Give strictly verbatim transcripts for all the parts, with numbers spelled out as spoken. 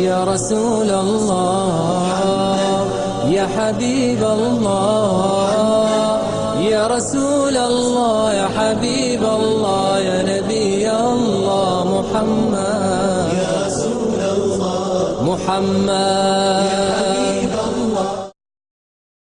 يا رسول الله، يا حبيب الله، يا رسول الله، يا حبيب الله، يا نبي الله محمد. يا رسول الله، محمد. يا حبيب الله.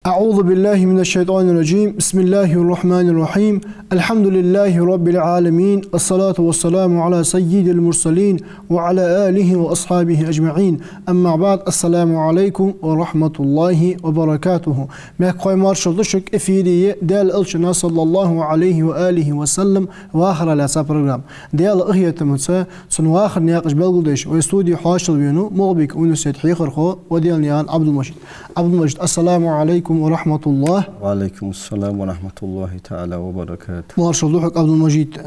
أعوذ بالله من الشيطان الرجيم. بسم الله الرحمن الرحيم. الحمد لله رب العالمين. الصلاة والسلام على سيد المرسلين وعلى آله وأصحابه أجمعين. أما بعد. السلام عليكم ورحمة الله وبركاته. Мехкахой, маршал да шуга, эфире я Даьла Элчан, صلى الله عليه وآله وسلم, вахара лаьца программа. Даьла къахетамца цун вахара наькъаш белгалдеш, вай студе хьоашалгӀа венав МагӀалбика университета хьехархо Ваделнаькъан Ӏабдул-Мажид. Ӏабдул-Мажид, السلام عليكم ورحمة الله. وعليكم السلام ورحمة الله تعالى وبركاته. Маршал да хьога, Ӏабдул-Мажид.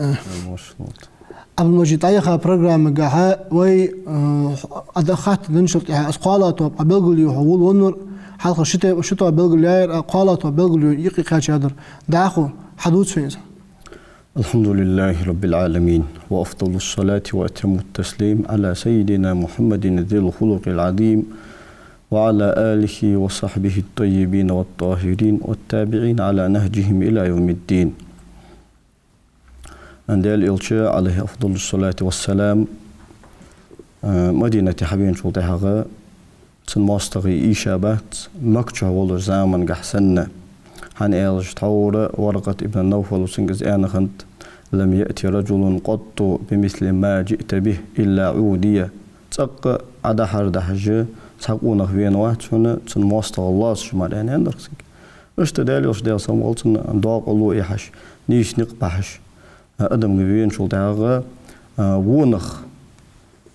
Маршал да. Ӏабдул-Мажид, дӀаяхача программагахьа вай, э, Ӏа хаттар денначул тӀехьагӀа, аз кхоалагӀа тоаба белгалъю хьо вул веннар, хьалха ши тоаба, ши тоаба белгалъяьяр, а кхоалагӀа тоаба белгалъю юкъе кхаьчадар. ДӀахо хьадувца вайна из. الحمد لله رب العالمين، وأفضل الصلاة وأتم التسليم على سيدنا محمد ذي الخلق العظيم، وعلى آله وصحبه الطيبين والطاهرين، والتابعين على نهجهم إلى يوم الدين. Даьла Элча, عليه أفضل الصلاة والسلام, э, Мадинате хьавеначул тӀехьагӀа цун моастагӀий ийша бац, Макка чу волча замангахь санна. ХӀана аьлча, тхьовра Варакъат ибн Навфала цунга из аьнна хиннад: لم يأت رجل قط بمثل ما جئت به إلا عودي. ЦӀаккха Ӏа дахьар дахьаш цхьа къонах вена вац хьона, цун моастагӀал лоацаш мара, аьнна, аьннадар цунга. Иштта Даьла Элча, Даьла салам хилда цунна, докъало яхьаш, нийса никъ бахьаш, а, адамга веначул тӀехьагӀа, а, вонах,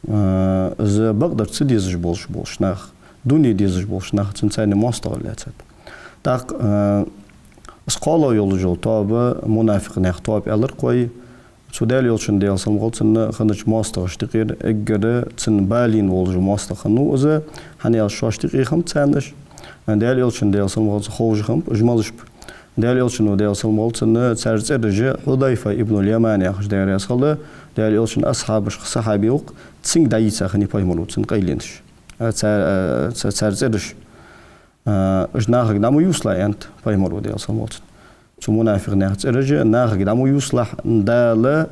а, из бакъдар ца дезаш болаш, болаш нах, дуне дезаш болаш нах, цунца цхьана моастагӀал лаьцад. ТӀаккха, а, из кхоалагӀа йолаш йола тоаба, мунафикъ наьха тоаба аьлар-кх вай, цу Даьла Элчан, Даьла салам хилда цунна, хиннача моастагӀашта юкъера эггара цунна балийна волаш вола моастагӀа хиннав из, хӀана аьлча шоашта юкъе хиннаб царнаш. Даьла Элчан, Даьла салам хилда цунна, ховш хиннаб уж малаш ба. Даьла Элчано, Даьла салам хилда цунна, цар цӀераш Хьудайфа ибн ал-Яман яхаш, Даьла раьза хилва, Даьла Элчан асхьабашха сахьаби ва-кх, цунга дӀаийца хиннай пайхамаро цун къайленаш. А, цар, а, ца-, цар цӀераш. А, уж нахага дӀа ма ювцалахь, аьннад пайхамаро, Даьла салам хилда цунна. Цу мунафикъ наьха цӀераш нахага дӀа ма ювцалахь, Дала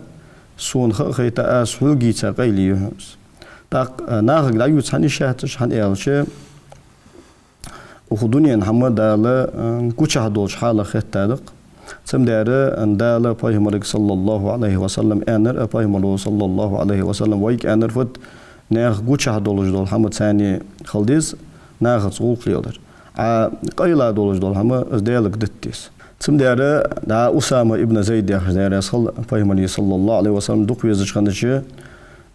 сона ха а хайта, аз хьога ийца къайле я хьона из. ТӀаккха, а, нахага дӀаювца хӀана йиш яц уж, хӀана аьлча, укх дунен хӀама Дала, а, гучахь долча хьалах хеттад-кх. Цудухьа Дала пайхамарга, صلى الله عليه وسلم, аьннар, а, пайхамаро, صلى الله عليه وسلم, вайга аьннар фуд: наьха гучахь долаш дола хӀама царна хила деза, нахаца гӀулакх леладар. Ӏа къайла долаш дола хӀама из Даьлага дита деза. Цудухьа, дӀа Усама ибн Зайд яхаш, Даьла раьза хилва, пайхамара, صلى الله عليه وسلم, дукха везаш хиннача,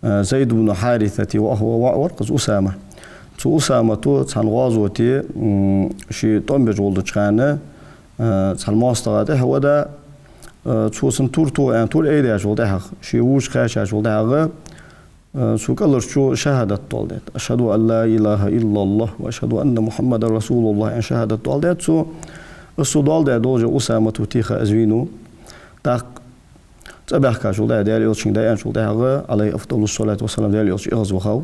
а, Зайд ибн Хьарисата воӀ, воӀ вар-кх из Усама. Цу Усамата цхьан гӀазоте, м, ше тӀом беш волча хана, а, цхьан моастагӀа тӀехьа вада, а, цо цунна тур то аьнна, тур айдаьчул тӀехьагӀа, ше вувцаш кхаьчачул тӀехьагӀа, а, цу кӀалхарчо шахӀадат доаладаьд: أشهد أن لا إله إلا الله وأشهد أن محمدا رسول الله, аьнна, шахӀадат доаладаьд цо. Из цо доаладаь долча Усамата теха из вийнав. ТӀаккха цӀабаьхкачул тӀехьагӀа, Даьла Элчанга дӀааьнначул тӀехьагӀа, عليه أفضل الصلاة والسلام, Даьла Элча эгӀазвахав.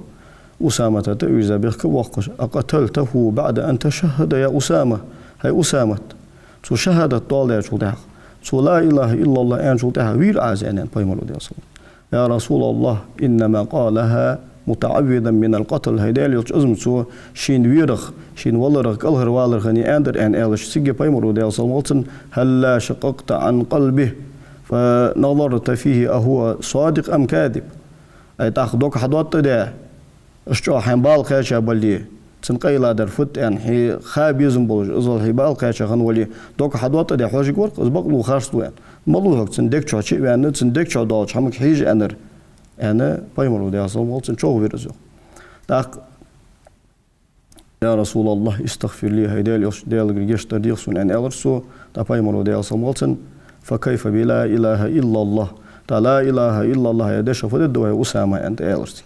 Усамата тӀа уйза бехк а боаккхаш: أقتلته بعد أن تشهد يا أسامة؟ ХӀай Усамат, цо шахӀадат доаладаьчул тӀехьагӀа, цо لا إله إلا الله аьнначул тӀехьагӀа вийрий Ӏа из, аьннад пайхамаро, Даьла салам хилда цунна. يا رسول الله، إنما قالها متعوذا من القتل. ХӀай Даьла Элча, из-м цо шийна верах, шийна валарах, кӀалхарваларах аьннадар, аьнна, аьлча, цига пайхамаро, Даьла салам хилда цунна: هلا شققت عن قلبه فنظرت فيه أهو صادق أم كاذب؟ Ай, тӀаккха дог хьадоттадаь, иштта чӀоагӀа хьайна бала кхаьча бале, цун къайла дар фуд аьнна, хье ха безам болаш, иззал хье бала кхаьча хинна вале, дог хьадоттадаь хьожаргвар-кх из бакълув, харцлув аьнна. Малув хьога цун дег чу чу а ваьнна, цун дег чу доаллача хӀамага хьежа аьннар, аьнна, пайхамаро, Даьла салам хилда цунна, чӀоагӀа вир из, йоах. ТӀаккха: يا رسول الله، استغفر لي, хӀай Даьла Элча, Даьлагара гешт дар деха сона, аьнна, аьлар цо. ТӀаккха пайхамаро, Даьла салам хилда цунна: فكيف بلا إله إلا الله؟ ТӀаккха لا إله إلا الله яха дешах фу дергда, хӀай Усама, аьнна, тӀа аьлар цунга.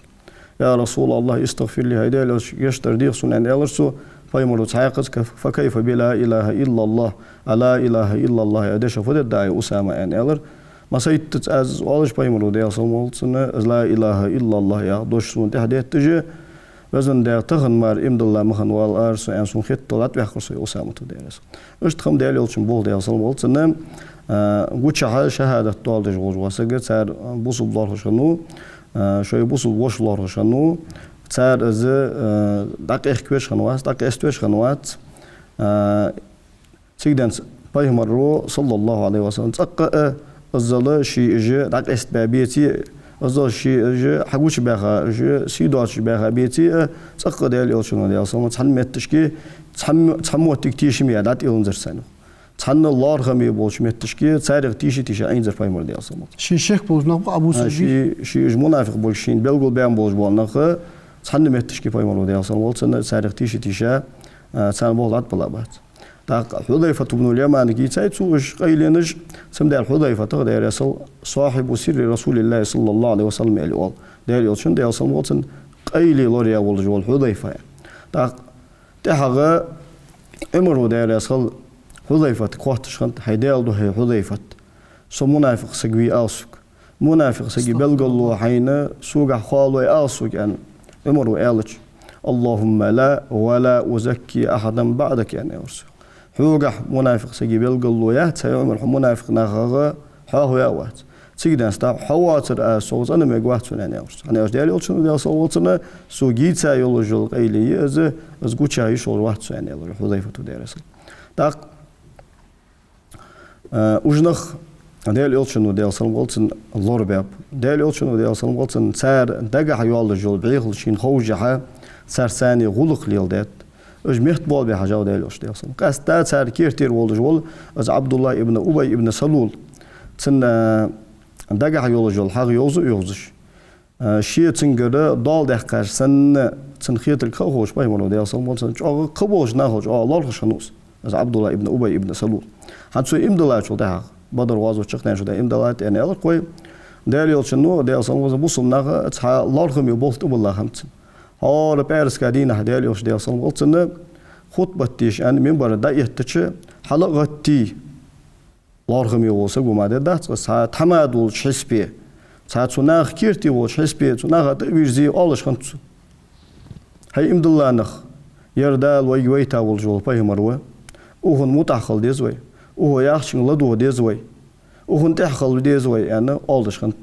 يا رسول الله، استغفر لي, хӀай Даьла Элча, гешт дар деха сона, аьнна, аьлар цо. Пайхамаро цхьаькхаза: فكيف بلا إله إلا الله؟ Ӏа لا إله إلا الله яха дешах фу дергда, хӀай Усама, аьнна, аьлар. Масайттаца аз оалаш, пайхамара, Даьла салам хилда цунна, из «لا إله إلا الله» яха дош сона тӀехьа детташ, Везан Даьла, тахан мара иман дилла ма хиннавалар со, аьнна, сона хетта латваьккхар со, йоах Усамата, Даьла раьза хилва цунна. Иштта хиннаб, Даьла Элчано боху, Даьла салам хилда цунна, а, гучахьа шахӀадат доаладеш волаш вола саг, цар бусалба лоархӀаш хиннав, а, шоай бусалба воша лоархӀаш хиннав, цар из, а, дӀакъехкавеш хиннавац, дӀакъаьставеш хиннавац. А, Цигденца пайхамара, صلى الله عليه وسلم, цӀаккха а иззал ший уж дӀакъаьстабаь беце а, иззал ший уж хьагучабаьха, уж сий доацаш баьха беце а, цӀаккха а Даьла Элчано, Даьла салам хилда цунна, цхьан метташке, цхьан, цхьан моттиг тешаме а дӀатӀаиланзар царна. Цхьан лоархӀаме болча метташке царех тийша-тийша Ӏийнзар пайхамар, Даьла салам хилда цунна. Ший шек болча наха а, а, бусалба ший, ший уж мунафикъ болаш, шийна белгалбаьнна болаш бола нах, цхьан метташке пайхамара, Даьла салам хилда цунна, царех тийша-тийша, а, царна болх дӀатӀабилла бац. ТӀаккха Хьузайфат ибн Яманага йийцай цо уж къайленаш, цамдер Хьузайфатах, Даьла раьза хилва, صاحب سر رسول الله صلى الله عليه وسلم аьле оал. Даьла Элчан, Даьла салам хилда цунна, къайле лораяь волаш вола Хьузайфа. ТӀаккха тӀехьагӀа Ӏумара, Даьла раьза хилва, Хьузайфатага хоатташ хиннад: «ХӀай Даьла духьа, Хьузайфат, со мунафикъ саг вий ала сога. Мунафикъ сага белгало хьайна согахьа хоалой ала сога», — аьнна, Ӏумара аьлча: «اللهم لا ولا أزكي أحدا بعدك», — аьнна, аьлар цо. «Хьогахьа мунафикъ сага белгало яц, хӀай Ӏумар, хьо мунафикъ нахах хьоахаваь а вац. Цигденца хьо воацар аз сох цӀена мегаргвац хьона», — аьнна, аьлар цо. ХӀана аьлча Даьла Элчано, Даьла салам хилда цунна, сога йийца йолаш йола къайле я из, из гучахьа йиш йолаш вац со, аьнна, аьлар Хьузайфата, Даьла раьза хилва. ТӀаккха А, уж нах Даьла Элчано, Даьла салам хилда цунна, лорабаьб. Даьла Элчано, Даьла салам хилда цунна, цар дагахьа йоаллаш йола бӀехалаш шийна ховшшехь, царца цхьана гӀулакх леладаьд. Уж метта болх бе хьажав Даьла Элча, Даьла салам хилда цунна. Къаьстта цар керттера волаш вола из Ӏабдуллахь ибн Убай ибн Салул, цун, а, дагахьа йолаш йола хьагӀ йовза а йовзаш, а, ше цунгара доал даьккхача санна, цун хетарг ха а ховш, пайхамара, Даьла салам хилда цунна, чӀоагӀа кхыболча нахал чӀоагӀа лоархӀаш хиннав из, из Ӏабдуллахь ибн Убай ибн Салул. ХӀанз цо иман диллачул тӀехьагӀа, Бадр гӀазота чакхдаьнначул тӀехьагӀа иман диллад аьнна аьлар-кх вай. Даьла Элчано, Даьла салам хилда цунна, бусалба наха цхьа лоархӀаме болх тӀабилла хиннаб цунна. ХӀара пӀаьраска дийнахьа Даьла Элча, Даьла салам хилда цунна, хутбат деш аьнна минбара дӀаэттача, хьала а гӀаттий, лоархӀаме вола саг ва ма дий дац из, цхьа тхьамада волча хьисапе, цхьа цу наха керте волча хьисапе, цу наха тӀа а вийрза, оалаш хиннад цо: «ХӀай иман дилла нах, ер Дала вайга вайта волаш вола пайхамар ва, укхунна мутӀахьа хила деза вай, укхо яхачунга ладувгӀа деза вай, укхунна тӀехьа хила деза вай», — аьнна, оалаш хиннад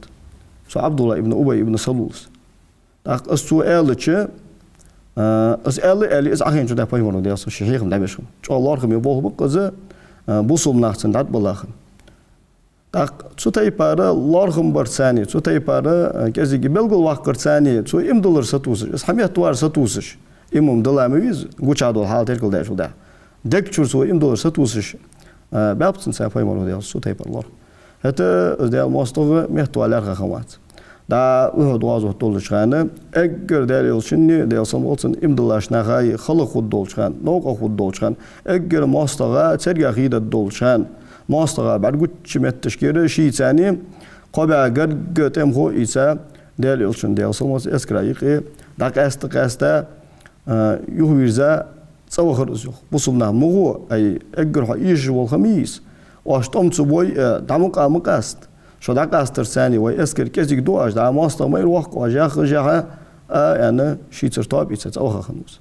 цу Ӏабдуллахь ибн Убай ибн Салула. ТӀаккха из цо аьлча, а, из аьле а аьле, из Ӏохайначул тӀехьагӀа пайхамара, Даьла салам хилда цунна, ший хьехам дӀабеш хиннав. ЧӀоагӀа лоархӀаме болх ба-кх из, а, бусалба нах цунна дӀатӀабилла хиннаб. ТӀаккха цу тайпара лоархӀам барца цхьана, цу тайпара, а, кӀезига белгалваккхарца цхьана, цо иман диллар сатувсаш, из хьаметта вар сатувсаш, иман дилла ма вий из, гучахьа дола хьал теркалдаьчул тӀехьагӀа. Дег чура цо иман диллар сатувсаш, а, баьб цунца пайхамара, Даьла салам хилда цунна, цу тайпара лоархӀам. ХӀаьта из Даьла моастагӀа метта валар лаьрхӀа хиннавац. ДӀа Ухьуд гӀазот долча хана эггара Даьла Элчанеи, Даьла салам хилда цунна, иман диллача нахаи хала хургдолча хана, новкъа хургдолча хана, эггара моастагӀа цергах хьийдадолча хана, моастагӀа бӀаргагуча метташкара шийца цхьана кхо бӀаь гаргга тӀемахо а ийца, Даьла Элчан, Даьла салам хилда цунна, эскара юкъе дӀакъаьста-къаьста, а, юхавийрза, цӀавахар из, йоах. Бусалба нах ма гӀо, ай, эггара хьо эшаш вола ха ма йий из. Оаш тӀом ца бой, а, дӀа ма къа-, ма къаста. Шо дӀакъастарца цхьана вай эскар кӀезига ду оаш, дӀа моастагӀа майра воаккх оаш, яххашехь, а, аьнна, шийцара тоаба ийца цӀаваха хиннав из.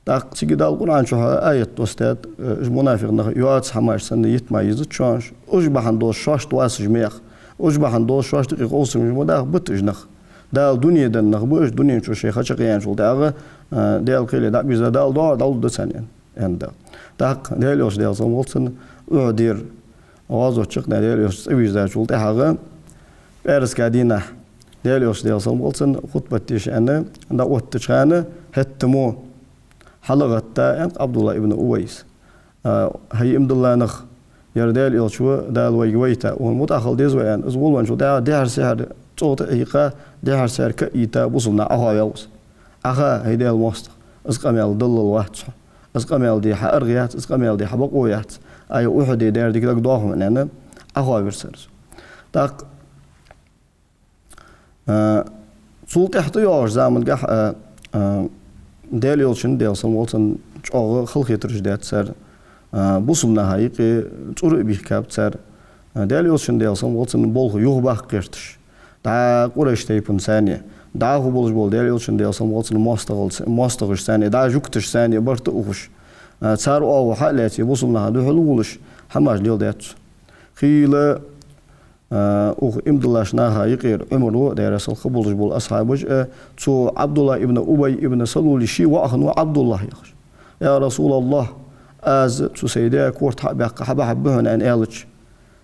ТӀаккха цига Дала Къуръан чу аят доссадаьд, э, уж мунафикъ нах йоаца хӀамаш санна йита ма йиза шоаш, уж бахьан долаш шоашта васаш мех, уж бахьан долаш шоашта юкъе къовсамаш ма даха, бита уж нах. Дала дуне денна нах ба уж, дунен чу шоай ха чакхъяьнначул тӀехьагӀа, э, Даьла кхеле дӀабирза, Дала доагӀар дӀалургда царна, аьнна, аьнна Дала. ТӀаккха Даьла Элча, Даьла салам хилда цунна, Ухьудера гӀазот чакхдаьнна Даьла Элча цӀавийрзачул тӀехьагӀа, пӀаьраска дийнахьа Даьла Элча, Даьла салам хилда цунна, хутбат деш аьнна дӀаоттача хана, хӀаьта мо хьала а гӀатта, аьннад Ӏабдуллахь ибн Увайса: «А, хӀай иман дилла нах, ер Даьла Элча ва, Дала вайга вайта, укхунна мутӀахьа хила деза вай», — аьнна, из волавенначул тӀехьагӀа дехьара-сехьара цӀогӀа тӀа а хьийкха, дехьара-сехьара ка а ийта, бусалба наха Ӏохоаваьв из. Ӏаха, хӀай Даьла моастагӀа, из къамаьл даллал вац хьа. Из къамаьл де хьа аргӀа яц, из къамаьл де хьа бокъо яц. Ай, Ухьуде даьр дика дагадоагӀа хьона, аьнна, Ӏохоавир цар из. ТӀаккха, а, цул тӀехьа тӀайоагӀача замангахьа, а, а, Даьла Элчан, Даьла салам хилда цунна, чӀоагӀа халахетараш даьд цар, а, бусалба наха юкъе цӀура а бийхкаб цар, Даьла Элчан, Даьла салам хилда цунна, болх юхабаккха гӀерташ, дӀа Къурайш тайпан царна, дӀахо болаш бола Даьла Элчан, Даьла салам хилда цунна, моастагӀал-, моастагӀашца, дӀа жугташца барт а ухаш, цар оагӀув хьа а лаьце, бусалба наха духьал а волаш, хӀамаш леладаьд цо. Хийла, укх иман диллача наха юкъера Ӏумар ва, Даьла раьза хилва цунна, болаш бола асхьабаш а, цу Ӏабдуллахь ибн Убай ибн Салула ший воӀ хиннав Ӏабдуллахь яхаш. «يا رسول الله, аз цу сай даь корта хьа а баьккха, хьабахьаргба хьона», — аьнна аьлча,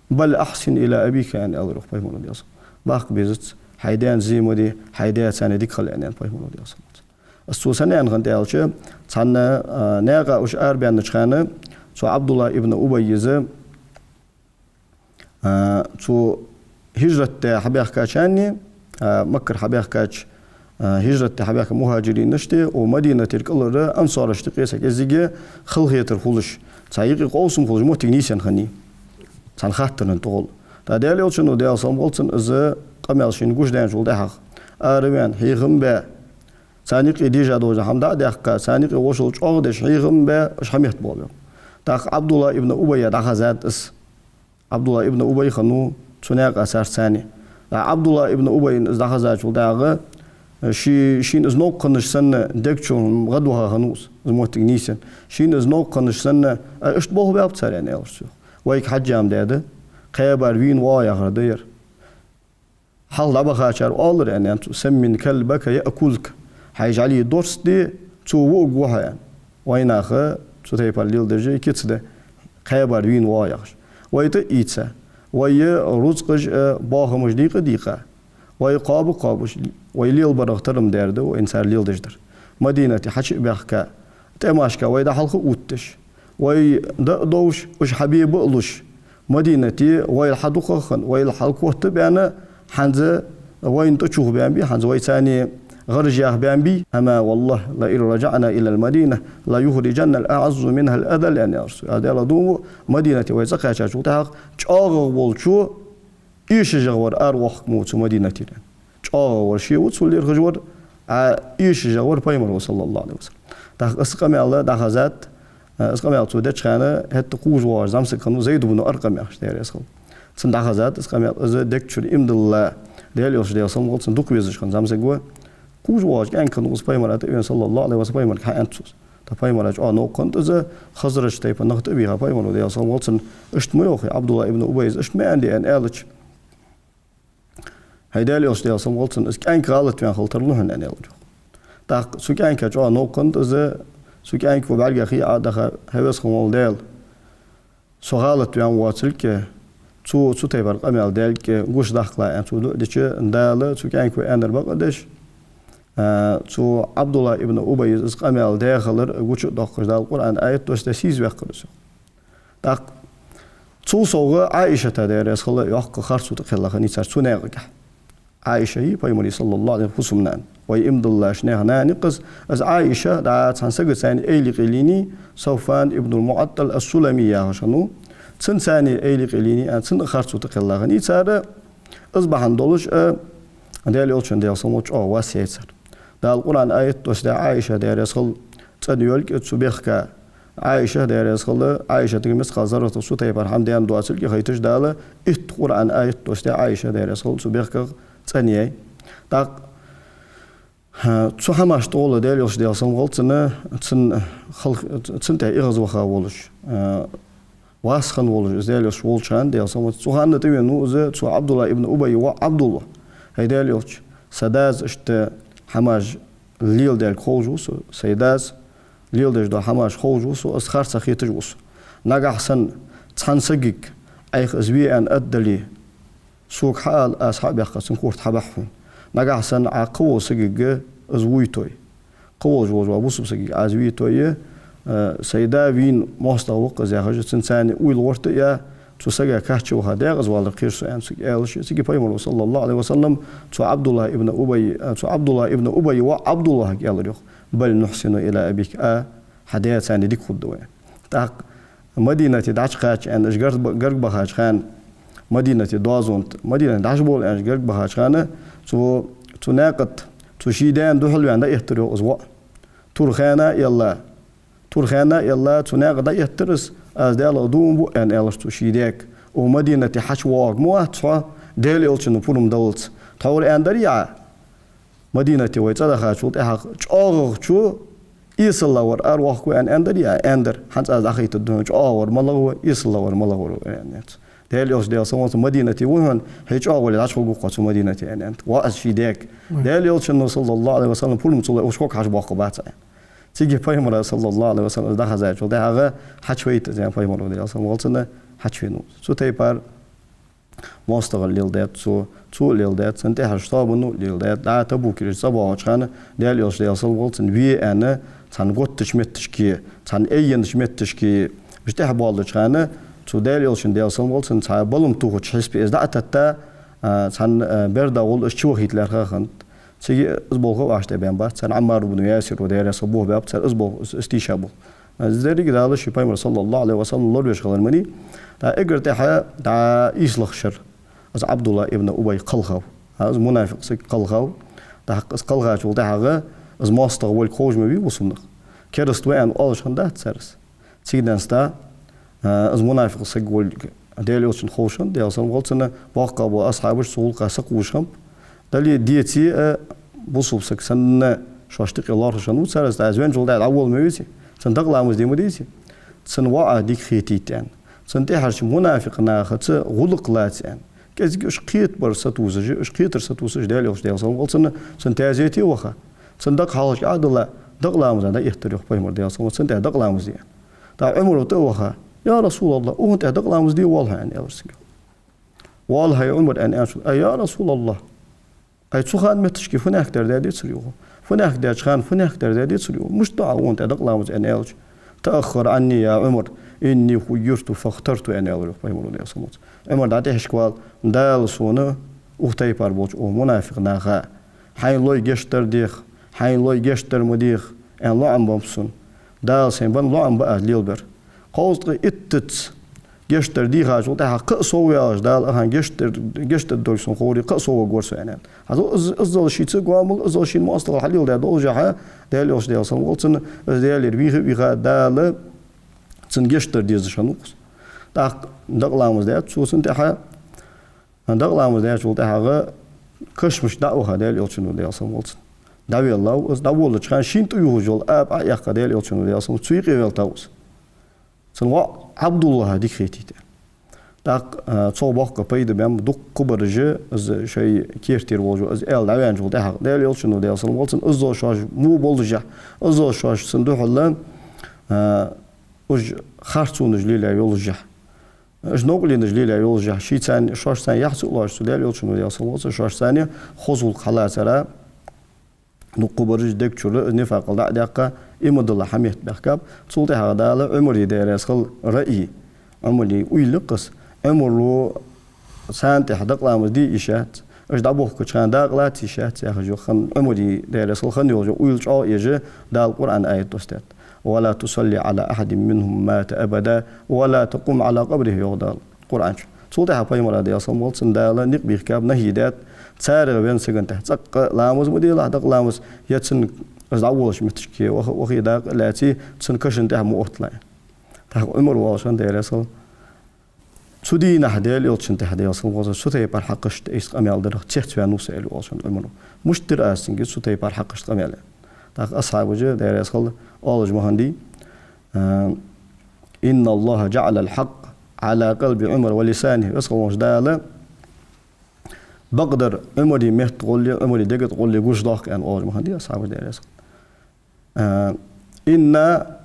«بل أحسن إلى أبيك», — аьнна аьлар йоах пайхамара, Даьла салам хилда цунна. «Баккха безац, хьай даьна зе ма де, хьай даь царна дика хила», — аьнна аьлар пайхамара, Даьла салам хилда цунна. Из цо сенна аьнна хиннад аьлча, цхьан наькъа уж арабаьннача хана цу Ӏабдуллахь ибн Убайс, цу хӀижрат даь хьабаьхкачарна, Маккара хьабаьхкача, хӀижрат даь хьабаьхка мухӀажиринашта, укх Мадинатера кӀалхара ансарашта юкъе цхьа кӀеззига халахетар хулаш, цхьа юкъе къовсам хулаш моттиг нийсъенна хиннай, цхьан хаттарна тӀагӀолла. ТӀаккха Даьла Элчано, Даьла салам хилда цунна, из къамаьл шийна гуш даьнначул тӀехьагӀа, араваьнна, хьехам баь, царна юкъе дийша дола хӀама дӀа а даьккха, царна юкъе вошал чӀоагӀа деш, хьехам баь, уж хьаметта боалабаьб. ТӀаккха Ӏабдуллахь ибн Убайга дӀахазад из. Ӏабдуллахь ибн Убай хиннав цу наькъа царца цхьана. ТӀаккха Ӏабдуллахь ибн Убайна из дӀахазачул тӀехьагӀа, ший-, шийна из новкъа хиннача санна, дег чу гӀадваха хиннав из, из моттиг нийсъенна. Шийна из новкъа хиннача санна: «Ай, иштта болх баьб цар», — аьнна аьлар цо. «Вайга хьежжа-м даьд, кхаь бӀаьра вийна воагӀа яхар да ер. Хьалха дӀабахачар оалар, — аьнна, — цо: سمن كلبك يأكلك. Хьай жӀали дорс де, цо вуаргва хьо», — аьнна. Вай наха цу тайпара леладеш кица да, кхаь бӀаьра вийна воагӀа яхаш. Вай тӀаийца, вай рузкъаш а, бахамаш дийкъа а дийкъа, вай кхоаба а кхоабаш, вай лелабарах тара-м даьр да вайна цар леладеш дар. Мадинате хьачу а баьхка, тӀемашка вай дӀахьалха а увтташ, вай даа а довш, уж хьабе ба а луш, Мадинате вайла хьадукхагӀа хинна, вайла хьалкотта а баьнна, хӀанз вайна тӀачувхабаьннабий, хӀанз вай царна гӀараш яхабаьннабий. «أما والله لئن رجعنا إلى المدينة ليخرجن الأعز منها الأذل», — аьнна аьлар цо. Аз Даьлах дув буъ, Мадинате вай цӀакхаьчачул тӀехьагӀа чӀоагӀагӀа волчо эшаш вар аравоаккхаргва цу Мадинатера. ЧӀоагӀагӀа вар ше ва, цул лоархӀаш вар, а эшаш вар пайхамар ва, صلى الله عليه وسلم. ТӀаккха из къамаьл дӀахазад, из къамаьл цо деча хана, хӀаьта кхувш воагӀаш зӀамсаг хиннав Зайд ибн Аркъам яхаш, Даьла раьза хилва цунна. Цунна дӀахазад из къамаьл, из дег чура иман дилла, Даьла Элча, Даьла салам хилда цунна, дукха везаш хинна зӀамсаг ва. Кхувш воагӀаш кӀаьнк хиннав из, пайхамара тӀавена, صلى الله عليه وسلم, пайхамарга хьаьннад цо из. ТӀаккха пайхамара чӀоагӀа новкъа хиннад из, Хазраж тайпан нах тӀабийха пайхамара, Даьла салам хилда цунна, иштта ма йоахий Ӏабдуллахь ибн Убайс, иштта ма аьннадий, аьнна аьлча: «ХӀай Даьла Элча, Даьла салам хилда цунна, из кӀаьнк гӀалатваьнна хила тарлу хьона», — аьнна аьлар йоах. ТӀаккха цу кӀаьнка чӀоагӀа новкъа хиннад из, цу кӀаьнко бӀаргех хьийга а даха: «ХӀай Веза хинна вола Даьла, со гӀалатваьнна воацилга, цо цу тайпара къамаьл даьлга гуш даккхалахь», — аьнна, цо дуӀа дича, Дала цу кӀаьнко аьннар бакъдеш, цу Ӏабдуллахь ибн Убайс из къамаьл даь хилар гуча а доаккхаш, Дала Къуръан аят доссадаь сийсазваьккхар из. ТӀаккха цул совгӀа Ӏайшата, Даьла раьза хилва, йоккха харцо тӀакхелла хиннай цар цу наькъагахь. Ӏайша йий пайхамара, صلى الله عليه وسلم, фусам-нана. Вай иман диллача наьха нана я-кх из. Из Ӏайша дӀа цхьан сагаца цхьана эйла юкъе лийнай, Савфан ибн ал-МуӀаттал ас-Сулами яхаш хиннав. Цунца цхьана эйла юкъе лийнай, а, цунна а харцо тӀакхелла хиннай цар. Из бахьан долаш а Даьла Элчан, Даьла салам хилда цунна, чӀоагӀа вас яьй цар. Дала Къуръан аят доссадаь Ӏайша, Даьла раьза хилва, цӀенйойла-кх цу бехка. Ӏайша, Даьла раьза хилва, Ӏайшатага мискъал зарратах цу тайпара хӀама даьнна доацилга хайташ, Дала итт Къуръан аят доссадаь Ӏайша, Даьла раьза хилва, цу бехках цӀенъяьй. ТӀаккха цу хӀамашта тӀагӀолла Даьла Элча, Даьла салам хилда цунна, цун халх-, цунна тӀехьа эгӀазваха волаш, вас хинна волаш из Даьла Элча волча хана, Даьла салам хилда цунна, цу хана тӀавенав из цу Ӏабдуллахь ибн Убайя воӀ Ӏабдуллахь. ХӀай Даьла Элча, са дас иштта хӀамаш леладаьлга ховш ва со, сай дас леладеш дола хӀамаш ховш ва со, из харцахьа хеташ ва со. Нагахьа санна цхьан сагага Ӏайха из ве аьнна аргдале, сога хьаала, аз хьа а баьккха, цун корта хьабахьа хьона. Нагахьа санна Ӏа кхыволча сагага из вуйтой, кхыволча волча бусалба сагага Ӏа из вийтой, сай да вийна моастагӀа ва-кх из яхаш, цунца цхьана уйла гӀерта а яь, цу сага кхачча ваха даькъаза валар кхер со, аьнна, цига аьлча, цига пайхамара, صلى الله عليه وسلم, цу Ӏабдуллахь ибн Убай, цу Ӏабдуллахь ибн Убайя воӀа Ӏабдуллахьага аьлар йоах: «بل نحسن إلى أبيك, а, хьа даь царна дика хургда вай». ТӀаккха Мадинате дӀачукхача, аьнна, уж гарга ба-, гарга бахача хана, Мадинате доазон тӀа, Мадинате дӀачубовла, аьнна, уж гарга бахача хана, цу, цу наькъа тӀа, цу ший даьна духьалваьнна дӀаэттар йоах из воӀ. Тур хана а елла, тур хана а елла, цу наькъа дӀаэттар из, аз Даьлах дув буъ, аьнна, аьлар цо ший даьга. укх Мадинате хьачувоагӀарг ма вац хьо, Даьла Элчано пурам даллалца. Тхьовра аьннадар яӀ, Мадинате вай цӀадахачул тӀехьагӀа чӀоагӀагӀчо эсалагӀвар аравоаккхаргва аьнна аьннадар яӀ, аьннадар. ХӀанз аз дӀахайтаргда хьона, чӀоагӀагӀвар малагӀа ва, эсалагӀвар малагӀа ва, аьнна. Даьла Элча, Даьла салам хилда цунна, Мадинате ва хьона, хьай чӀоагӀа вале дӀачухургва-кх хьо цу Мадинате, аьнна. ВаӀаз ший даьга. Даьла Элчано, саллаллахӀу Ӏалайхи ва саллам, пурам ца лой, уж хӀокхо хьачубоаккхаргбац Ӏа. Цига пайхамара, саллаллахӀу Ӏалайхи ва саллам, из дӀахезачул тӀехьагӀа хьачувайта из, пайхамара, Даьла салам хилда цунна, хьачувенав. Цу тайпара моастагӀал леладаьд цо, цо а леладаьд, цун тӀехьарча тоабано а леладаьд. ДӀа Табукерча цӀабоагӀача хана, Даьла Элча, Даьла салам хилда цунна, ве аьнна, цхьан готтача метташка, цхьан айеннача метташка уж тӀехьабоалача хана, цу Даьла Элчан, Даьла салам хилда цунна, цхьа балам тохача хьисапе из дӀа а тетта, а, цхьан, а, берда гӀолла уж чувахийта лаьрхӀа хиннад. Цига из болх а вӀаштӀехьабаьннабац царна, Ӏаммар ибн Ясир ва, Даьла раьза хилва, болх баьб цар из болх, из, из тийша болх. Из деррига Дала ший пайхамар, саллаллахӀу Ӏалайхи ва саллам, лорабеш хилар ма дий. ТӀаккха эггара тӀехьа дӀа ийслагӀа шера из Ӏабдуллахь ибн Убай кхелхав. А, из мунафикъ саг кхелхав. ТӀаккха из кхелхачул тӀехьагӀа из моастагӀа волга ховш ма вий бусалба нах. Кераста ва аьнна оалаш хиннадац цар из. Цига денз тӀа, а, из мунафикъ саг волга Даьла Элчанна ховш хиннад, Даьла салам хилда цунна, боккхагӀа бола асхьабаш цу гӀулакха сакхувш хиннаб. Дале а, деце а, бусалба саг санна шоашта юкъе лоархӀаш хиннав цар из, тӀаккха из венначул тӀехьагӀа дӀаволла ма веций, цунна дакъа ламаз де ма деций, цун воӀа дика хетийта аьнна, цун тӀехьарча мунафикъ нахаца гӀулакх лаца аьнна. КӀезига уж кхетабар сатувсаш, уж кхетар сатувсаш, Даьла Элча, Даьла салам хилда цунна, цун таьзете а ваха, цун дакъа хьалхашка Ӏо а дилла, дакъа ламаза дӀаэттар, йоах пайхамара, Даьла салам хилда цунна, цун тӀехьа дакъа ламаз де аьнна. ТӀаккха Ӏумара тӀаваха: «Я РасулаллахӀ, укхунна тӀехьа дакъа ламаз де воалл хьо», — аьнна, аьлар цунга. «Воалл хьо, Ӏумар», — аьнна, аьнначул: «Ай, я РасулаллахӀ, ай, цу хана метташка фуннагӀа дар даь децар юха? ФуннагӀа даьча хана фуннагӀа дар даь децар юха? Мишта ду Ӏа укхунна тӀехьа дакъа ламаз?» — аьнна аьлча: «تأخر عني يا عمر، إني خيرت فاخترت», — аьнна аьлар йоах пайхамара, Даьла салам хилда цунна. «Ӏумар, дӀатӀехьашкавала, Дала сона укх тайпара болча укх мунафикъ наха, хьайна лой гешт дар деха, хьайна лой гешт дар ма деха, аьнна лоӀам беннаб сона. Дала сайна бенна лоӀам ба аз лелабер. Кхузткъеи иттазза гешт дар дийхачул тӀехьагӀа кхы а совваьлча, Дала ахьа гешт дар, гешт дергдолга сона ховре, кхы а совваргвар со», — аьнна. ХӀанз из, иззал шийца гоамал, иззал шийна моастагӀал хьалеладаь долашехьа, Даьла Элча, Даьла салам хилда цунна, из Даьлагара вийха а вийха, Дала цунна гешт дар дезаш хиннав-кх из. ТӀаккха дакъа ламаз даьд цо цунна тӀехьа. Дакъа ламаз даьчул тӀехьагӀа кашамашка дӀа а ваха, Даьла Элчано, Даьла салам хилда цунна, дӀавеллав из. ДӀаволлача хана шийна тӀаювхаш йола аба Ӏоэккха, Даьла Элчано, Даьла салам хилда цунна, цу юкъе веллав из, цун воӀ Ӏабдуллахьа дика хетийта. ТӀаккха, а, цох боккха пайда беннаб дуккхабараш, из шоай кертера волаш, из аьла дӀаваьнначул тӀехьагӀа, Даьла Элчано, Даьла салам хилда цунна, иззал шоаш во болашехь, иззал шоаш цунна духьала, а, уж харцонаш лелаяь йолашехь, уж новкъарлонаш лелаяь йолашехь, шийца, шоашца яхь ца луш, цу Даьла Элчано, Даьла салам хилда цунна, шоашца хоза гӀулакх хьалацар, дуккхабараш дег чура из нифакъал дӀа а даьккха, иман дилла хьа метта баьхкаб. Цул тӀехьагӀа Дала Ӏумара, Даьла раьза хилва, раъй, Ӏумара уйла я-кх из. Ӏумара царна тӀехьа дакъа ламаз де йиш яц, уж дӀабохкача хана дакъа лаца йиш яц яхаш йоах. Ӏумара, Даьла раьза хилва, хинна йолаш йола уйла чӀоагӀа еш, Дала Къуръан аят доссадаьд: «ولا تصل على أحد منهم مات أبدا ولا تقم على قبره», — йоах Дала Къуръан чу. Цул тӀехьагӀа пайхамара, Даьла салам хилда цунна, Дала никъ бийхкаб, нахьи даьд: царех венна сагана тӀехьа цӀаккха а ламаз ма делахь, дакъа ламаз, е цун из дӀаволлача метташка ваха, вахе дакъа а лаьце, цун кашан тӀехьа ма отталахь. ТӀаккха Ӏумар волаш хиннав, Даьла раьза хилва: «Цу дийнахьа Даьла Элчан тӀехьа, Даьла салам хилда цунна, цу тайпара хьакхашта айса къамаьл дарах цецваьннав со», — аьлар волаш хиннав Ӏумар. Мишта дир аз цунга цу тайпара хьакхашта къамаьл? ТӀаккха асхьабаша, Даьла раьза хилва, оалаш ма хиннадий: «إن الله جعل الحق على قلب عمر ولسانه». Веза хинна волча Дала бакъдар Ӏумара метта гӀолла, Ӏумара дега тӀа гӀолла гучадоаккх, аьнна оалаш ма хиннадий асхьабаша, Даьла раьза хилва. А, «إنا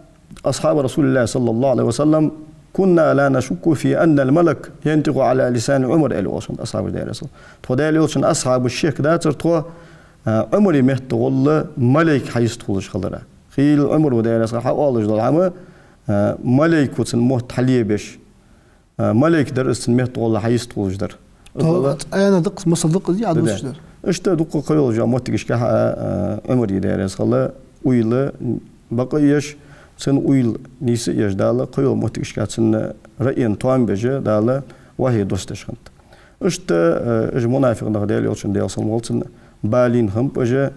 أصحاب رسول الله صلى الله عليه وسلم كنا لا نشك في أن الملك ينطق على لسان عمر», — аьлар волаш хиннав асхьабаша, Даьла раьза хилва. Тхо Даьла Элчан асхьабаш шек дацар тхо, а, Ӏумара метта гӀолла малайк хьайистхулаш хилара. Хийла Ӏумар ва, Даьла раьза хилва, хьаоалаш дола хӀама, а, малайко цун мотт хьалебеш, а, малайк дар из цун метта гӀолла хьайистхулаш дар. Из То дала цӀена дакъа, масал дакъа из, Ӏа Да, да. дувцаш дар. Иштта дукха кхыйолча моттигашка а, а, Ӏумара, Даьла раьза хилва, уйла, бакъ а еш, цун уйла нийса а еш, Дала кхыйола моттигашка цун раъйна тоам беш, Дала вахьи доссадеш хиннад. Иштта, э, уж мунафикъ нах Даьла Элчано, Даьла салам хилда цунна, балийна хиннаб уж, э,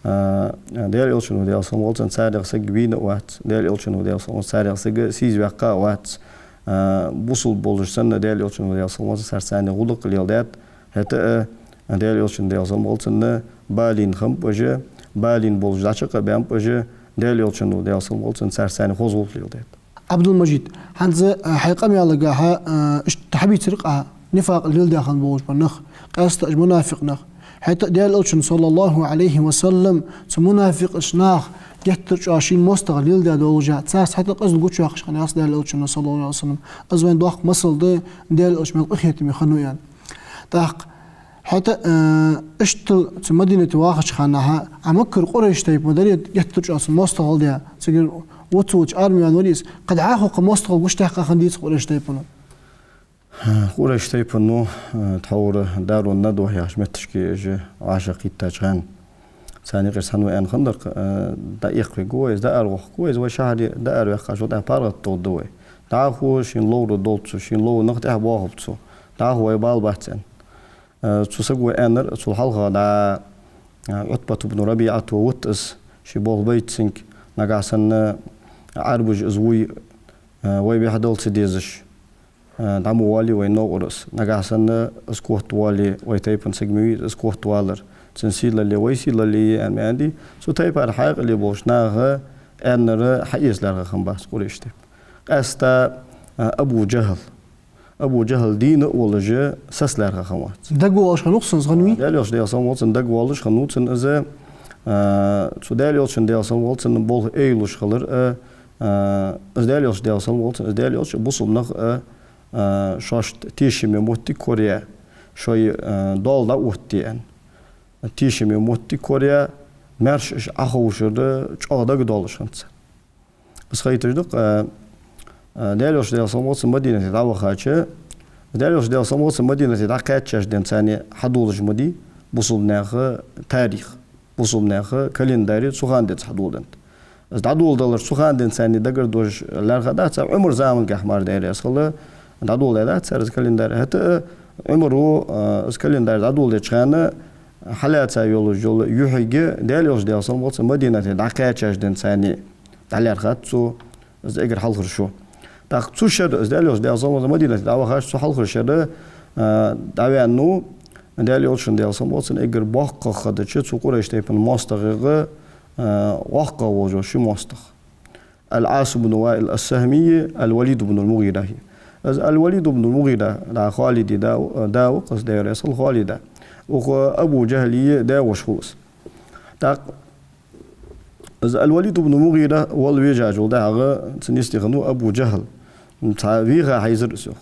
Даьла Элчано, Даьла салам хилда цунна, царех саг вийна а вац, Даьла Элчано, Даьла салам хилда цунна, царех саг сийсаз ваьккха а вац, а, бусалба болаш санна, Даьла Элчано, Даьла салам хилда цунна, царца цхьана гӀулакх леладаьд. ХӀаьта а, Даьла Элчано, Даьла салам хилда цунна, балийна хиннаб уж, балийна болаш дӀачакхбаьннаб уж, Даьла Элчано, Даьла салам хилда цунна, царца цхьана хоза гӀулакх леладаьд. Ӏабдул-Мажид, хӀанз, а, хьай къамаьлагахьа, а, иштта хьабийцар-кх Ӏа нифакъ леладаь хинна болаш бола нах, къаьстта уж мунафикъ нах. ХӀаьта а Даьла Элчано, саллаллахӀу Ӏалайхи ва саллам, цу мунафикъаш наха геттара чӀоагӀа шийна моастагӀал леладаь долаш, царца хӀаьта а къизал гучаяьккхаш хиннаяц Даьла Элчано, саллаллахӀу Ӏалайхи ва саллам. Из вайна доккха масал да, Даьла Элча мел къахетаме хиннав аьнна. ТӀаккха хӀаьта а, э, иштта цу Мадинате вахача хана Ӏа Маккара Къурайш тайпан дар геттара чӀоагӀа цунна моастагӀал даь, цигара вуц-вуц арма ваьнна вар из, кхы дӀахо укхун моастагӀал гучадаьккха хиннадий цу Къурайш тайпано? Къурайш тайпано, э, тхьовра Дарун-Надва яхача метташка уж вӀашагӀкхийттача хана, царна юкъера цхьанне аьнна хиннадар-кх, э, дӀаэккхавергва вай из, дӀааравоаккхаргва вай из, вай шахьаре дӀаараваьккхача, дӀа паргӀата тӀа да вай. ДӀахо шийна ловра долча, шийна ловра нах тӀехьа боахалба цо. ДӀахо вай бала бац аьнна. Э, цу саго аьннар, цул хьалха дӀа, э, Ӏутбат ибн РабиӀата вутт из, ше болх байт цунга, нагахьа санна Ӏарбаша из вуй, э, вай бӀехдала ца дезаш, э, дӀа ма воалий вай новкъара из. Нагахьа санна из котвоале, вай тайпан саг ма вий из котвалар. Цун сийлалле вай сийлалле я аьнна ма аьннадий. Цу тайпара хьаькъале болча наха аьннар хьаэца лаьрхӀа хиннабац Къурайш тайпа. Къаьстта, э, Абу ЖахӀл. Абу ЖахӀл дийна а волаш, саца лаьрхӀа хиннавац. Дагавоалаш хиннав-кх цунна из, хӀана вий? Даьла Элча, Даьла салам хилда цунна, дагавоалаш хиннав цунна из, а, цу Даьла Элчан, Даьла салам хилда цунна, болх эйлуш хилар, а, а, из Даьла Элча, Даьла салам хилда цунна, из Даьла Элча бусалба нах, а, а, шоашта тешаме моттиг кораяь, шоай, а, доал дӀаоттаде аьнна. Тешаме моттиг кораяь, маьрша уж Ӏоховшар чӀоагӀа дагадоалаш хиннад царна. Из хайташ да-кх, а, а, Даьла Элча, Даьла салам хилда цунна, Мадинате дӀавахача, Даьла Элча, Даьла салам хилда цунна, Мадинате дӀакхаьчача денз царна хьадоалаш ма дий бусалба наьха тарих, бусалба наьха календарь цу хана денз хьадоладеннад. Из дӀадоладалар цу хана денз царна дагардоалаш лаьрхӀа дац, Ӏумара замангахьа мара, Даьла раьза хилва, дӀадоладаьдац цар из календарь. ХӀаьта а Ӏумара, а, из календарь дӀадоладеча хана хьалаьца йолаш йола юхьиг Даьла Элча, Даьла салам хилда цунна, Мадинате дӀакхаьчача денз царна дӀалаьрхӀад цо, из эггара хьалхара шу. ТӀаккха цу шера из Даьла Элча, Даьла салам хилда цунна, Мадинате дӀавахача цу хьалхарча шера, а, дӀаваьннав Даьла Элчан, Даьла салам хилда цунна, эггара боккхагӀа хиннача цу Къурайш тайпан моастагӀех, а, воккхагӀа волаш вола ши моастагӀа. Ал-Ӏас ибн Ваил ас-Сахьми, ал-Валид ибн ал-МугӀира. Из ал-Валид ибн ал-МугӀира, дӀа Халида да, да ва-кх из, Даьла раьза хилва, Халида. Укх Абу ЖахӀла даь-воша хул из. ТӀаккха из ал-Валид ибн МугӀира вала вежачул тӀехьагӀа цун йисте хиннав Абу ЖахӀл. Цхьа веха хьайзар из, йоах.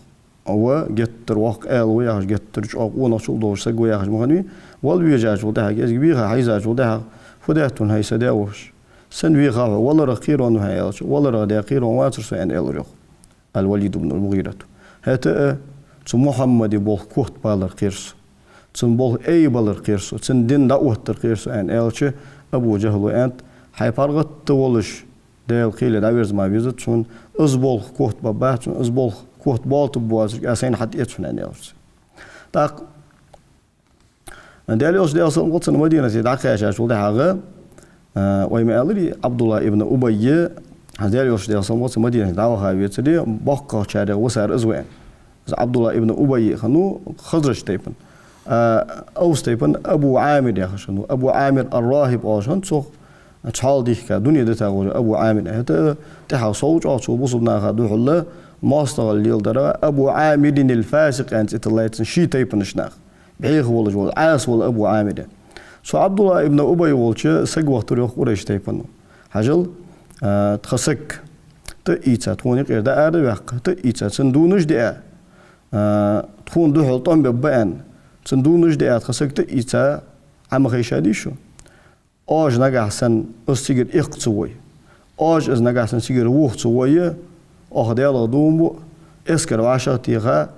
Ва геттара воккха аьла ва яхаш, геттара чӀоагӀа къонахчал долаш саг ва яхаш ма хиннавий. Вала вежачул тӀехьагӀа, кӀезига веха хьайзачул тӀехьагӀа: «Фу даьд хьона, хӀай са даь-воша? Сенна веха хьо? Валарах кхерон ва хьо?» — аьлча, «Валарах даь кхерон вацар со», — аьнна, аьлар, йоах, ал-Валид ибн ал-МугӀирата. ХӀаьта а цу Мухьаммада болх котбалар кхер со. Цун болх айбалар кхер со. Цун дин дӀаоттар кхер со, аьнна, аьлча, Абу ЖахӀла аьннад: «Хьай паргӀата волаш Даьла кхеле дӀаверза ма везац хьона, из болх котбаргбац хьона, из болх котбоалийтаргбоацилга аз сайна хьатӀаэц хьона», — аьнна, аьлар цо. ТӀаккха Даьла Элча, Даьла салам хилда цунна, Мадинате дӀакхаьчачул тӀехьагӀа, а, вай ма аьларий, Ӏабдуллахь ибн Убай, хӀанз Даьла Элча, Даьла салам хилда цунна, Мадинате дӀаваха вецаре боккхагӀчарех висар из ва аьнна. Из Ӏабдуллахь ибн Убай хиннав Хазраж тайпан. А, Авс тайпан Абу Ӏамир яхаш хиннав. Абу Ӏамир ар-РахӀиб оалаш хиннад цох, цхьоалагӀа дийхка, дуне дита волаш Абу Ӏамир. ХӀаьта а тӀехьагӀа сов чӀоагӀа цо бусалба наха духьала моастагӀал леладар Абу Ӏамирин ал-Фасикъ аьнна цӀи тиллай цунна ший тайпанча наха. БӀеха волаш вола, Ӏаса вола Абу Ӏамир. Цу Ӏабдуллахь ибн Убай волча саг вахийтар, йоах, Къурайш тайпано. Хьажал, а, тха саг тӀаийца, тхона юкъера дӀа ара а ваьккха, тӀаийца, цун дувнаш диа, а, тхона духьал тӀом бергба аьнна, цун дувнаш диа тха саг тӀаийца, Ӏа ма хайшадий шо? Оаш нагахьа санна из цигара эккха ца вой, оаш из нагахьа санна цигара воха ца вой, оаха Даьлах дув ма буъ, эскар вӀашагӀтеха,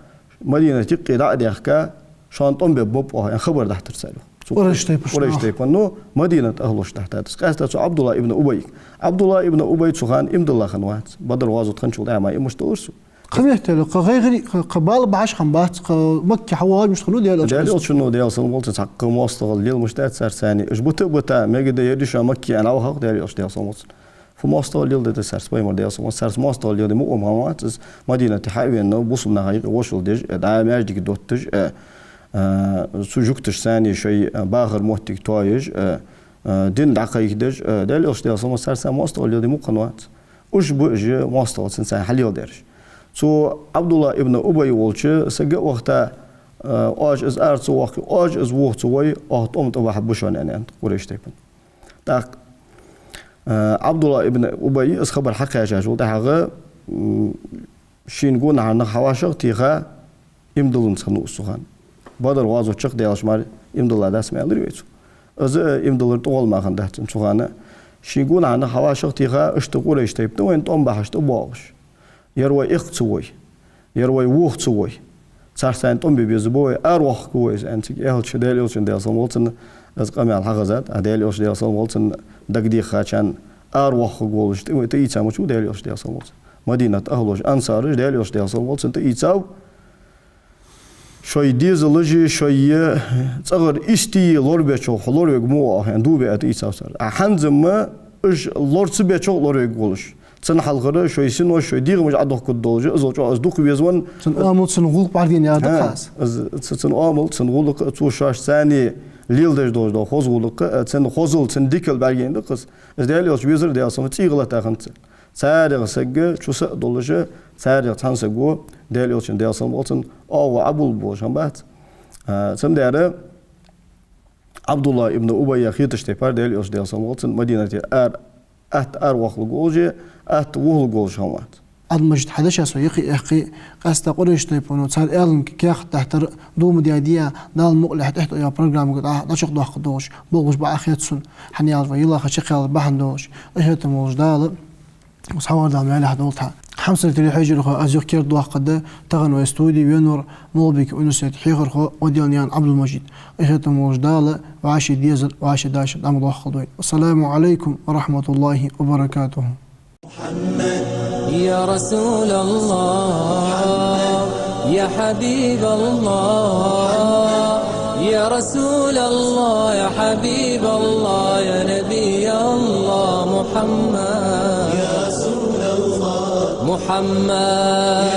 Мадината юкъе дӀа а даьхка, шоана тӀом бергба оаха, аьнна, хабар дахьийтар цар, йоах. Цу Къурайш тайпан, Къурайш наха. Тайпан, ну, Мадината ахӀлоша дахьийтад из. Къаьстта цу Ӏабдуллахь ибн Убайга. Ӏабдуллахь ибн Убай цу хана иман дилла хиннавац. Бадр гӀазот хинначул тӀехьа мара иман диллар цо. Кхы меттел, кхы гӀайгӀари, кхы, кхы бала бахьаш хиннабац, кхы Макка хьавоагӀаш хиннав Даьла Элча. Даьла Элчано, Даьла салам хилда цунна, цхьаккха моастагӀал леладаьд царца цхьана. Уж бита а бита, мегаргда ер шоана Макка аьнна, вахав-кх Даьла Элча, Даьла салам хилда цунна. Фу моастагӀал леладаьд царца, пайхамар, Даьла салам хилда цунна, царца моастагӀал леладаь ма оал хӀама дац из. Мадинате хьа а вена, бусалба наха юкъе вошал деш, э, дӀа маьждиге доттадеш, э, э, цу жугташца цхьана шоай, э, бахара моттиг тоаеш, э, э, дин дӀакхайкадеш, э, Даьла Элча, Даьла салам хилда цунна, царца моастагӀал леладаь мукъа хӀама вац. Уж ба уж моастагӀал цунца хьалеладаьраш. Цу Ӏабдуллахь ибн Убай волча сага а вахийта, э, оаш из ара ца воаккхе, оаш из вуха ца вой, оаха тӀом тӀабахьа ба шоана, аьннад Къурайш тайпана. ТӀаккха, э, Ӏабдуллахь ибн Убай из хабар хьакхаьчачул тӀехьагӀа, м, шийна гонахьара нах хьавӀашагӀтеха, иман дилланзар хиннав из цу хана. Бадр гӀазота чакхдалаш мара иман дилла дац ма аьлар вай цо. Из, э, иман диллар тӀагӀолла мара хиннадац цун цу хана. Шийна гонахьара нах хьавӀашагӀтеха, иштта Къурайш тайпа да вайна тӀом бахьаш тӀабоагӀаш. Ер вай иккха ца вой, ер вай вуха ца вой. Царца цхьана тӀом бе беза ба вай, аравоаккхаргва вай из, аьнна цига аьлча, Даьла Элчан, Даьла салам хилда цунна, из къамаьл хьахезад. А Даьла Элча, Даьла салам хилда цунна, дагадехачарна аравоаккхаргволаш тӀа-, тӀаийца ма вац Даьла Элча, Даьла салам хилда цунна. Мадината ахӀлаш, ансараш Даьла Элча, Даьла салам хилда цунна, тӀаийцав. Шоай дезалаши, шоай цӀагӀара истий лорабечох лоравергва мо оаха, аьнна, дув биа тӀаийцав цар. А хӀанз-м уж лора ца бечох лоравергволаш. Цун хьалхара шоай синош, шоай дегӀамаш Ӏодохкаргдолаш, из чӀоагӀа из дукха веза ван. Цун оамал, цун гӀулакх бӀаргадайна яр да-кх из. Из ц-, цун оамал, цун гӀулакх, цо шоашца цхьана леладеш долаш дола хоза гӀулакх, цун хозал, цун дикал бӀаргадайна да-кх из. Из Даьла Элча везар, Даьла салам хилда цунна, цӀий гӀалат хиннад цун. Царех саг чу са а долаш, царех цхьан саго, Даьла Элчан, Даьла салам хилда цунна, оагӀув Ӏобулларгболаш хӀама бац. А, цудухьа Ӏабдуллахь ибн Убайга хеташ тайпара Даьла Элча, Даьла салам хилда цунна, Мадинате ара, атта аравоаккхаргволаш, атта вухаргволаш хӀама вац. Ӏабдул-Мажид, хьа дешаца со юхе а яьккхе, къаьстта Къурайш тайпано цар аьнна каьхат тӀехьа тара дув ма даьдий, Дала мукъалехь тӀехьа тӀайоагӀача программага тӀа дӀачакхдоаккхаргдолаш, болх беш ба Ӏа хет сона, хӀана аьлча вай йилла ха чакхъяьлар бахьан долаш. Къахетам болаш Дала, ус хьавар Дала маьлехьа долда хьа. Хьамсара телехьежархой, аз юха кердадоаккхаргда, тахан вай студе венавар Малгобекан университета хьехархо Ваделнаькъан Ӏабдул-Мажид. Къахетам болаш Дала вӀаший дезар, вӀаший дашар тӀа ма доаккхалда вайна. Ассаламу Ӏалайкум ва рахьматуллахӀи ва баракатухӀ. يا رسول الله، يا حبيب الله، يا رسول الله، يا حبيب الله، يا نبي الله، محمد. يا رسول الله. محمد.